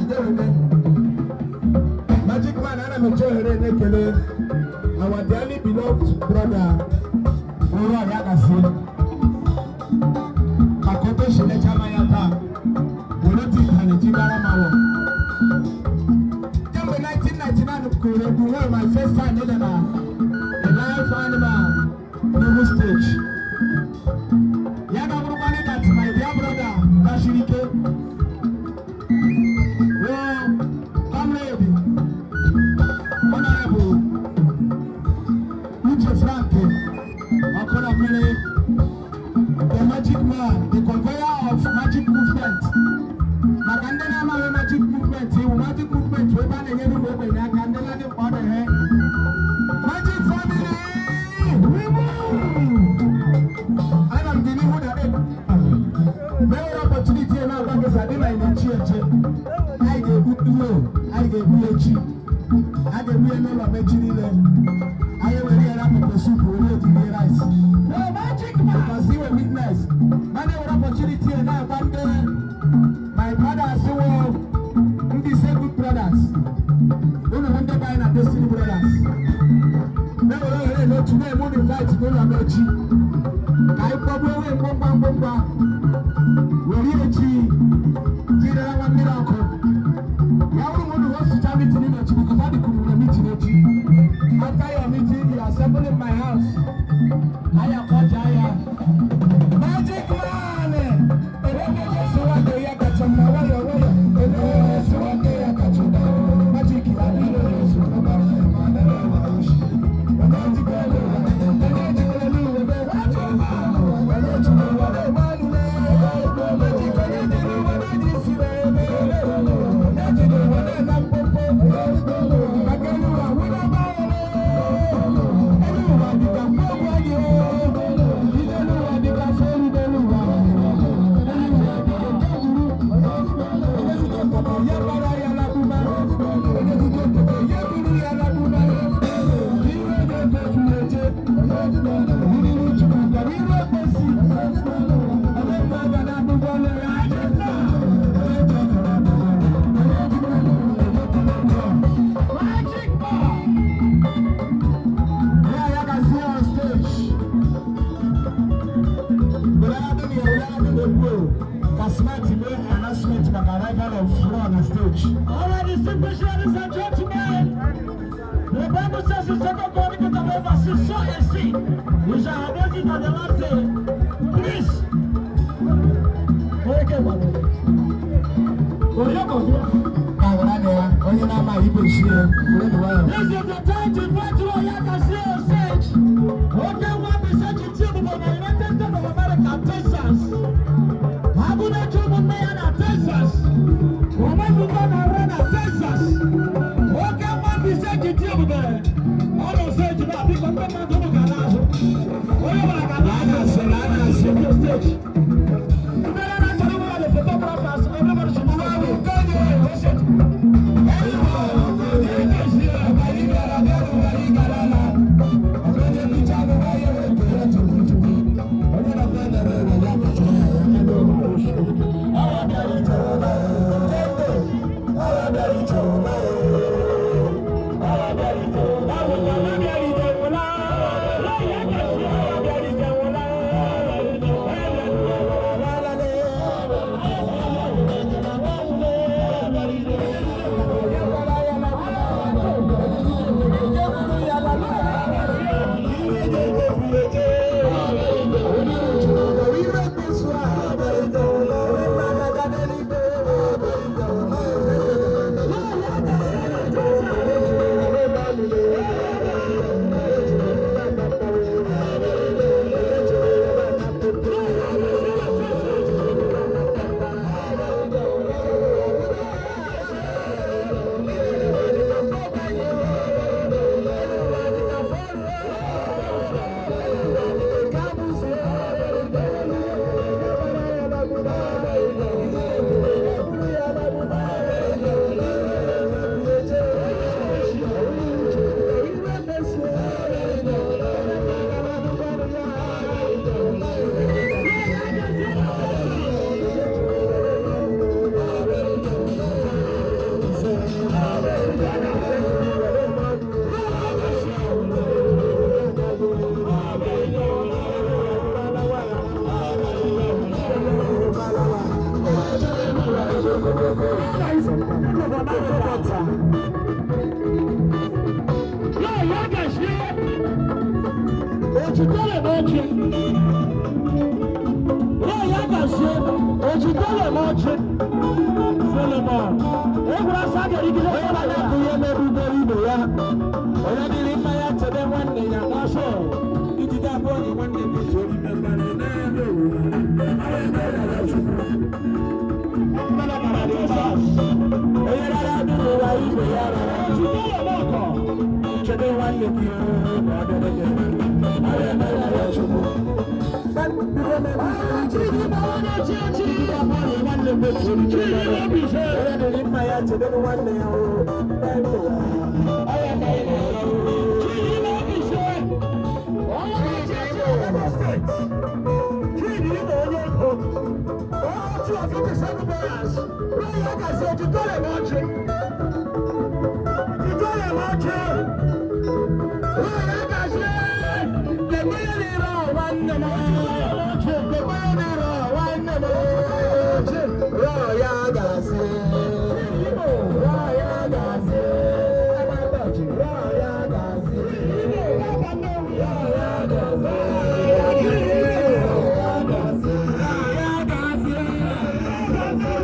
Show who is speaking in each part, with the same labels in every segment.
Speaker 1: Dewe. Magic Man, ana m eji ohere na-ekele our dearly beloved brother Uru Ayagasi maka otu o si lecha m anya taa were otu ịtali ji gara m awọ. Kemgbe 1999 m kụrụ egwu nwere my first time ịdị na the live animal n'ihu stage. Ya ga-abụrụkwanị that my dear brother Bashirike woo, comrade Honorable Uche Frank Ọkụnamiri, the Magic Man, the conveyor of Magic Movement. Maka ndị na-amaghị Magic Movement iwu, Magic Movement bụ ebe a na-enyere ụmụ ogbenye aka, ndị na-adị mkpa ọ dị. Magic Family, we move. Ana m dị n'ihu na mewere opportunity na-agwa gị sa dị na ị na-echi eche, anyị ga-egbu duo, anyị ga-egbu ya echi, a ga-egbu ya n'ụlọ m echi niile. Anyị ewere ya pepper soup, were eji rie rice.
Speaker 2: The Magic Man.
Speaker 1: Because he were witness. Mana ewere opportunity na-agwa ndị my brothers wo ndị Good Brothers, unu hụ ndị be anyị na Destiny Brothers, na-ewere ohere n'otu na-eme unu invite n'ụlọ m echi ka anyị kpọgbuo ewe mgbamgba mgbamgba, were echi jirere nwa mmiri ọkụ. Ya bụrụ ma unu hosticha meeting n'echi, because ọ dị ka unu nwere meeting echi. After your meeting, you assemble in my house, anyị akpọja ya. Magic Man, ebe ya kacha mma, nwayọ nwayọ, ebe ya kacha ụda. Magic ya niile na-eso ọbara ya ma nere wa oshi. Onye jikwere ụwa, onye jikwere n'ụwa, ebe onye jikwere ụwa na-eme anụ. Magic, onye jiri ụwa na-eji isi na-eme, onye jiri ụwa na-eme mkpụmkpụ maka elu ụwa wụrụ ọba. Elu ụwa dịka mkpọgwụ anyị, ije elu ụwa dịka felu n'elu ụwa. Elu ụwa dịka nke gwuru onye zute okpoko ya gbara ya lakpuma, onye zute okpoko ya buru ya lakpuma. Iwe na-efe eche mmiri Chukwu gara iru ekpesi onye mma ga na-abụghị ọlụ ya.
Speaker 2: Magic Man.
Speaker 1: Yeah, ya ga see on stage. Were adị na were adị na-ekwu ka Smart mee announcement maka arrival of Raw na stage.
Speaker 2: All right, distinguished ladies and gentlemen. The Bible says in Second Chronicles chapter verse 6, "Sow a seed, you shall harvest it on the last day." Please. Okay, Baba. Oyo.
Speaker 1: Ka were adị ya, onye na-amaghị ibe shi ya, were dị nwayọọ.
Speaker 2: This is the time to invite you all here can see on stage. Okay, one percent from the United States of America, Texas. Abuja Mayor na Texas. Omebuka na na Texas. Okay, 1% Ọ nọ stage na biko ndị mmadụ unu ga n'azụ. Onye ọbụla ga n'azụ.
Speaker 1: A na-asị.
Speaker 2: The stage. Ndị na-achọrọ ịbụ the photographers, everybody should move on. Listen.
Speaker 1: Everybody.
Speaker 2: America. Yóò yá gàṣẹ́ òtítọ́ lè mọ́ ọtí. Yóò yá gàṣẹ́ òtítọ́ lè mọ́ ọtí. Solomon, egwura sagari gide.
Speaker 1: Onye na-akụ ihe na-erubere ibe ya. Onye dịrị mma ya chebe nwanne ya.
Speaker 2: N'asọ.
Speaker 1: Ijide abụọ gị nwanne gị zuo ime mmanụ n'elu ụwa.
Speaker 2: Mmanụ mara dị ọsọ.
Speaker 1: Onye rara adịghị ụwa ibe ya rara.
Speaker 2: Òtítọ́ lè mọ́ ọkọ̀.
Speaker 1: Chebe nwanne gị ma ọ dịrị gị mma. Onye na-arịa Chukwu.
Speaker 2: Chidi ma onye chi echi.
Speaker 1: Nwanne m otu onye
Speaker 2: Chidi obi se.
Speaker 1: Onye dịrị mma ya chebe nwanne ya o. N'elu ụwa.
Speaker 2: Chidi obi se. Onye chi echi Lagos State. Chidi ma onye otu ọkịta seven brothers. Lórí àgàsí òtítọ́ lè mọ́ ọtí. Òtítọ́ lè mọ́ ọtí. Lórí àgàsí.
Speaker 1: Lekwenye n'ire nwanne m. Lekwenye n'ire nwanne m. Rọọ ya gazi. Rọọ ya gazi. Rọọ ya gazi. Rọọ ya gazi. Rọọ ya gazi. Rọọ ya gazi.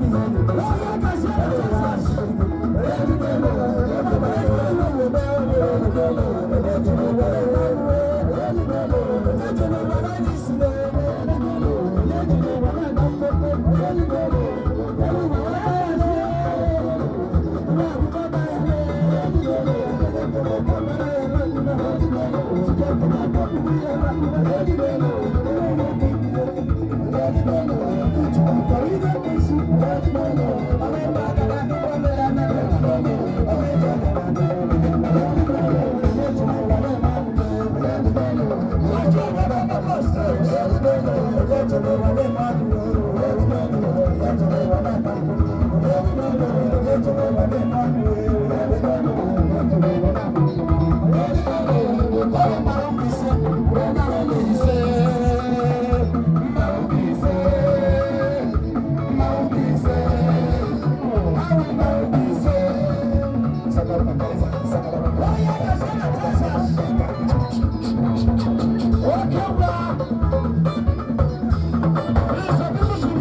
Speaker 2: Onye gazie na Texas. Onye gazie na Texas. Oke nwa. Please, people should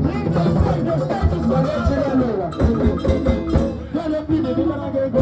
Speaker 2: leave the stage. The stage is for